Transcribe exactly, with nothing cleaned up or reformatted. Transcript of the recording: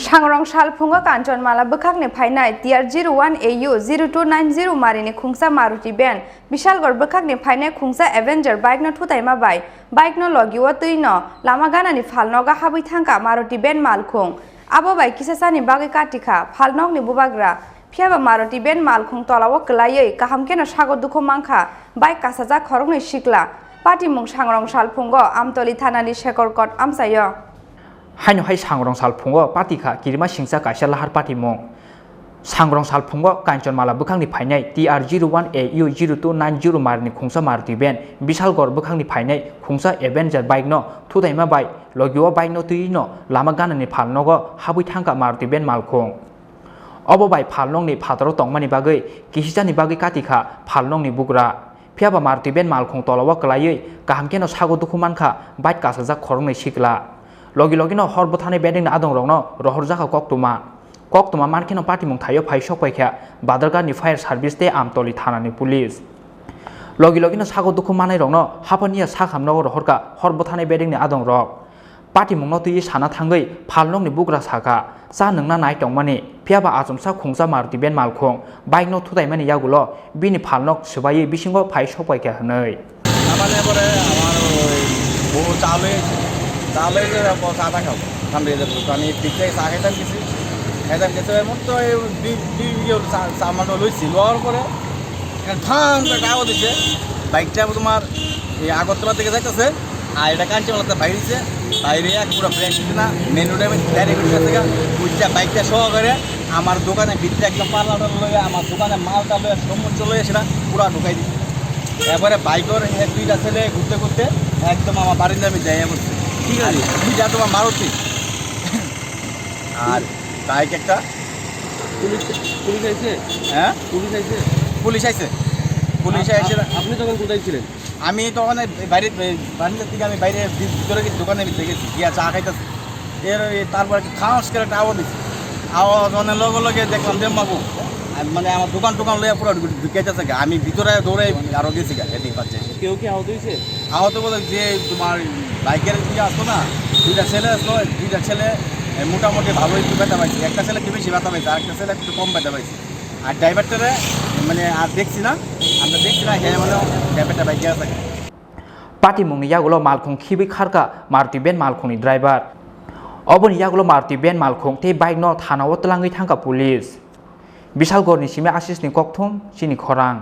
Sangrong salphungo Kanchanmala bwkhakni phainai T R zero one A U zero two nine zero marini khungsa Maruti van, Bishalgarh bwkhakni phainai khungsa Avenger bike no thutaima bai bike no logi o twi no lama ganani phalnogo habwi thangkha Maruti van malkhung. Abo bai kisa sani bagwi katikha phalnokni bubagra. Phiyaba Maruti van malkhung tolao kwlaiwi kaham kheno sago dukhu mankha bike kasajak khoroknwi sikla. Patimung Sangrong salphungo Amtoli thanani Sekor Kot amchaio. Haino hai Sangrong salphungo patikha kirima singcha kaisa lahar patimung. Sangrong salphungo Kanchanmala bwkhakni phainai T R zero one A U zero two nine zero marini khungsa Maruti van, Bishalgarh bwkhakni phainai khungsa Avenger bike no thutaima bai logi o bike no twi no lama ganani phalnogo habwi thangkha Maruti van malkhung. Obo bai phalnokni phataro tongmani bagwi kisisani bagwi katikha phalnokni bugra. Phiyaba Maruti van malkhung tolao kwlaiwi kaham kheno sago dukhu mankha bike kasajak khoroknwi sikla. Logi logino hor bwthanai bedengni adongrokno rohorjakha koktwma. Koktwma mankheno patimung thaio phai sokpaikha Badhargarhni fire service tei Amtoli thanani police. Logi logino sago dukhu manairokno haphaniya sak hamnogo rohorkha hor bwthanai bedengni adongrok. Patimungno twiwi sana thangwi phalnokni bugra sakha, cha nwngna nai tongmani, phiyaba achomsa khungsa Maruti van malkhung bike no thutaimani yagulo bini phalnok swbaiwi bisingo phai sokpaikha hwnwi. Tamane pore amar oi bo chalwi, chalwi je bo cha ta khao. Thamri je dukani bitte cha khaitam kisi. Khaitam kisi emon to ei dui, dui bighe cha, cha mano loisi, loar pore Thang করে ডাবো দিছে, বাইকটা তোমার এই আগরতলা থেকে যাইতেছে, আর এটা কাঞ্চনমালাতে বাইরেছে, বাইরে এক পুরো ব্রেক না, মেন রোডে আমি ডাইরেক্ট উঠে গেছে গা। উঠে বাইকটা সহ করে আমার দোকানে ভিতরে একদম পাল্লাটা লয়ে, আমার দোকানে মালটা লয়ে, সমুদ্র লয়ে সেটা পুরা ঢুকাই দিছে। এবারে বাইকের এক দুইটা ছেলে ঘুরতে ঘুরতে একদম আমার বারিন্দা আমি যাই বলছে। ঠিক আছে। আর দুইটা তোমার মারুতি। আর বাইক একটা। পুলিশ, পুলিশ আইছে? হ্যাঁ? পুলিশ আইছে? পুলিশ আইছে। পুলিশ আ-, আইছে। আ-, আপনি তখন কোথায় ছিলেন? আমি তখন এই বাইরে, এই বারান্দার দিকে আমি বাইরে ভি-, ভিতরে গেছি, দোকানের ভিতরে গেছি, গিয়া চা খাইতেছি। এর ওই তারপর একটা খাস করে একটা আওয়াজ দিছে। আওয়াজ মানে লগে লগে দেখলাম যে মাগো, আর মানে আমার দোকান টোকান লইয়া পুরো ঢুকে, ঢুকে যাচ্ছে গা। আমি ভিতরে দৌড়ে আরো গেছি গা, এদিকে পাচ্ছে। কেউ কি আহত হয়েছে? আহত বলতে যে তোমার বাইকের দিকে আসতো না, দুইটা ছেলে আসলো, দুইটা ছেলে, এ, মোটামুটি ভালোই একটু ব্যথা পাইছে। একটা ছেলে একটু বেশি ব্যথা পাইছে, আরেকটা ছেলে একটু কম ব্যথা পাইছে। আর ড্রাইভারটারে মানে আর দেখছি না, আমরা দেখছি না, হে মানে ড্রাইভারটা বাইকে আছে। Patimungni yagulo malkhung khibwi kharkha Maruti van malkhungni driver. Oboni yagulo Maruti van malkhung tei bike no thana o twlangwi thangkha police. Bishalgarhni simi Ashisni kokthum chini khorang.